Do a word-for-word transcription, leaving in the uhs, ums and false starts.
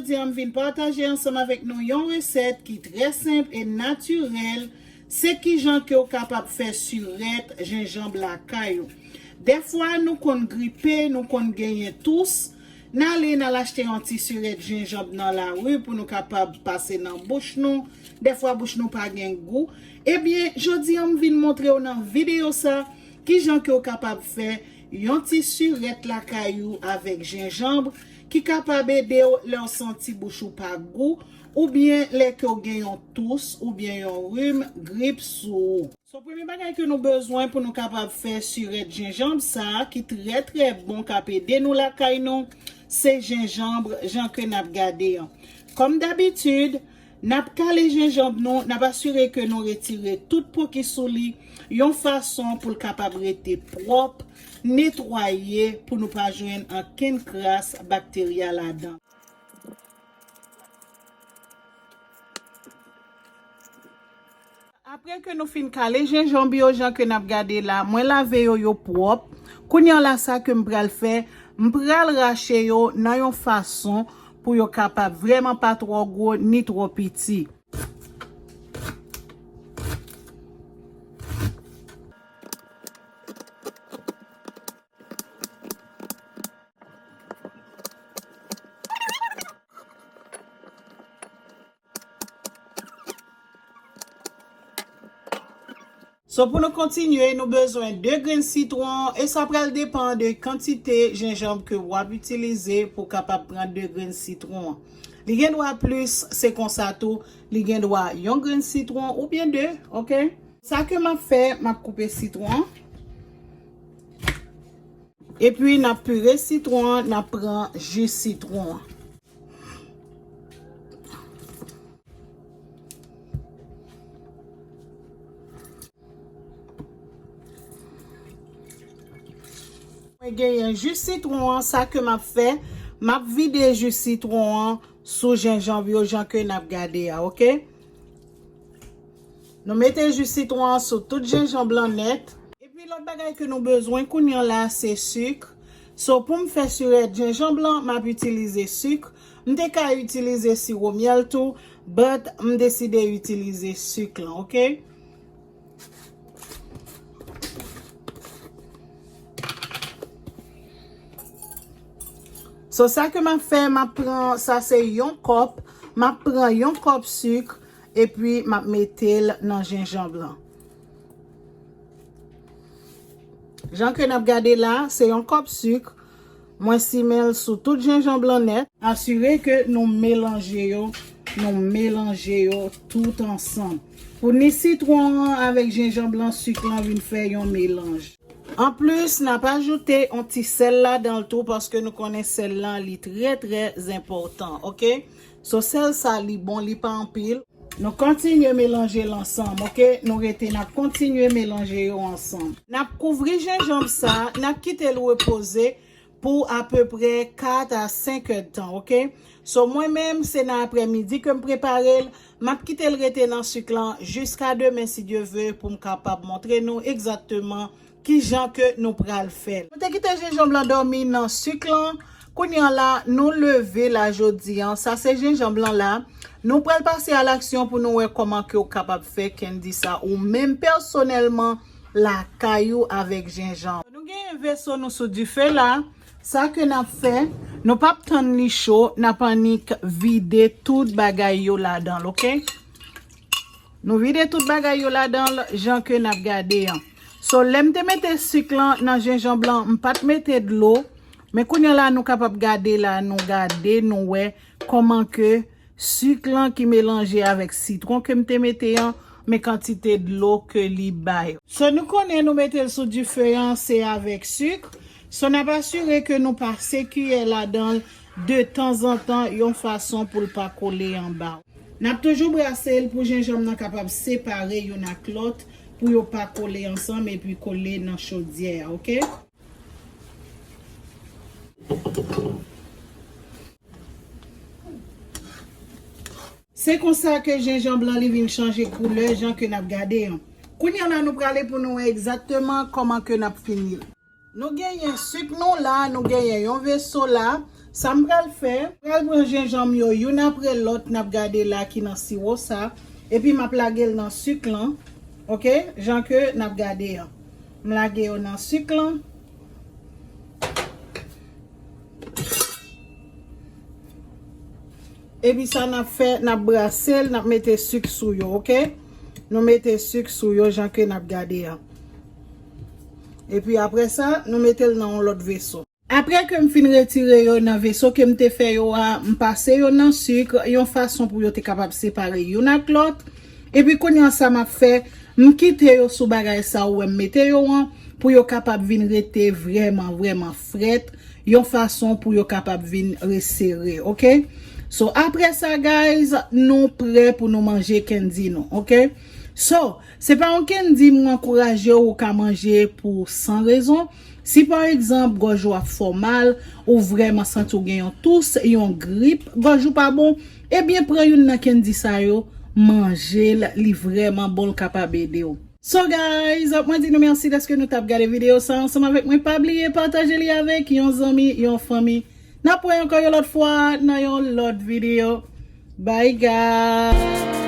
Jodi a m vin pataje ansanm avèk nou yon resèt ki trè senp e natirèl, se kijan ke w kapab fè sirèt jenjanm lakay ou. Dèfwa nou konn gripe, nou konn genyen tous, n ale n al achte yon ti sirèt jenjanm nan lari pou nou kapab pase nan bouch nou. Dèfwa bouch nou pa gen gou. Ebyen, jodi a m vin montre w nan videyo sa kijan ke w kapab fè yon ti sirèt lakay ou avèk jenjanm ki kapab ede w lè w santi bouch ou pa gou oubyen lè ke w gen yon tous oubyen yon rim, grip sou ou. So, premye bagay ke nou bezwen pou nou kapab fè sirèt jenjanm sa a ki trè, trè bon, k ap ede nou lakay nou, se jenjanm jan ke n ap gade an. Kòm dabitid, n ap kale jenjanm nou, n ap asire ke nou retire tout po ki sou li, yon fason pou l kapab rete pwòp, netwaye, pou nou pa jwenn ankenn kras bakterya ladan. Apre ke nou fin kale jenjanm yo jan ke n ap gade la, mwen lave yo, yo pwòp. Kounye a la, sa ke m pral fè, m pral rache yo nan yon fason pou yo kapab vrèman pa twò gwo ni twò piti. So, pou nou kontinye, nou bezwen de grenn sitwon, e sa pral depann de kantite jenjanm ke w ap itilize pou w kapab pran de grenn sitwon. Li gen dwa plis, se konsa tou, li gen dwa yon grenn sitwon oubyen de, oke? Sa ke m ap fè, m ap koupe sitwon. Epi n ap pire sitwon an, n ap pran ji sitwon an. Mwen genyen ji sitwon an, sa ke m ap fè, m ap vide ji sitwon an sou jenjanm yo jan ke n ap gade a, oke? Nou mete ji sitwon an sou tout jenjanm lan nèt. Epi lòt bagay ke nou bezwen kounye a la, se sik. So, pou m fè sirèt jenjanm lan, m ap itilize sik. M te ka itilize siwo myèl tou, but m deside itilize sik lan, oke? So, sa ke m ap fè, m ap pran, sa se yon kòp, m ap pran yon kòp sik, epi m ap mete l nan jenjanm lan. Jan ke n ap gade la, se yon kòp sik. Mwen simen l sou tout jenjanm lan nèt. Asire ke nou melanje yo, nou melanje yo tout ansanm. Pou ni sitwon an avèk jenjanm lan, sik lan vin fè yon melanj. Anplis, n ap ajoute yon ti sèl ladan l tou, paske nou konnen sèl lan, li trè, trè enpòtan, oke? So, sèl sa, li bon, li pa anpil. Nou kontinye melanje l ansanm, oke? Nou rete, n ap kontinye melanje yo ansanm. N ap kouvri jenjanm sa, n ap kite l repoze pou apeprè kat a senk èdtan, oke? So, mwen menm, se nan aprèmidi ke m prepare l. M ap kite l rete nan sik lan jiska demen, si Dye ve, pou m kapab montre nou egzakteman kijan ke nou pral fè l. Nou te kite jenjanm lan dòmi nan sik lan. Kounye a la, nou leve la jodi a. Sa se jenjanm lan la. Nou pral pase a laksyon pou nou wè kòman ke w kapab fè candy sa ou menm pèsonèlman lakay ou avèk jenjanm. Nou genyen veso nou sou dife la. Sa ke n ap fè, nou p ap tann li cho, n ap annik vide tout bagay yo ladan l, oke? Nou vide tout bagay yo ladan l, jan ke n ap gade an. So, lè m te mete sik lan nan jenjanm lan, m pa t mete dlo. Men kounye a la, nou kapab gade la, nou gade, nou wè kòman ke sik lan ki melanje avèk sitwon ke m te mete an, men kantite dlo ke li bay. So, nou konnen nou mete l sou dife an, se avèk sik. So, n ap asire ke nou pase kiyè ladan l de tanzantan yon fason pou l pa kole anba. N ap toujou brase l pou jenjanm nan kapab separe youn ak lòt, pou yo pa kole ansanm epi kole nan chodyè a, oke? Se konsa ke jenjanm lan li vin chanje koulè jan ke n ap gade an. Kounye a la nou prale pou nou wè egzakteman kòman ke n ap fini l. Nou genyen sik nou la, nou genyen yon veso la. Sa m pral fè, m pral pran jenjanm yo youn apre lòt, n ap gade la ki nan siwo sa, epi m ap lage l nan sik lan, oke, jan ke n ap gade an. M lage yo nan sik lan. Epi sa n ap fè, n ap brase l, n ap mete sik sou yo, oke? Nou mete sik sou yo jan ke n ap gade an. Epi apre sa, nou mete l nan yon lòt veso. Apre ke m fin retire yo nan veso ke m te fè yo a, m pase yo nan sik yon fason pou yo te kapab separe youn ak lòt. Epi kounye an sa m ap fè, m kite yo sou bagay sa ou wè m mete yo an, pou yo kapab vin rete vrèman, vrèman frèt, yon fason pou yo kapab vin resere, oke? So, apre sa, guys, nou prè pou nou manje candy nou, oke? So, se pa yon candy m ankouraje ou ka manje pou san rezon. Si pa egzanp, gòj ou ap fè w mal, ou vrèman santi w gen yon tous, yon grip, gòj ou pa bon, ebyen pran youn nan candy sa yo, manje l, li vrèman bon, l kapab ede w. So guys, mwen di nou mèsi dèske nou t ap gade videyo sa ansanm avèk mwen. Pa bliye pataje li avèk yon zanmi, yon fanmi. N ap wè ankò yon lòt fwa nan yon lòt videyo. Bye guys.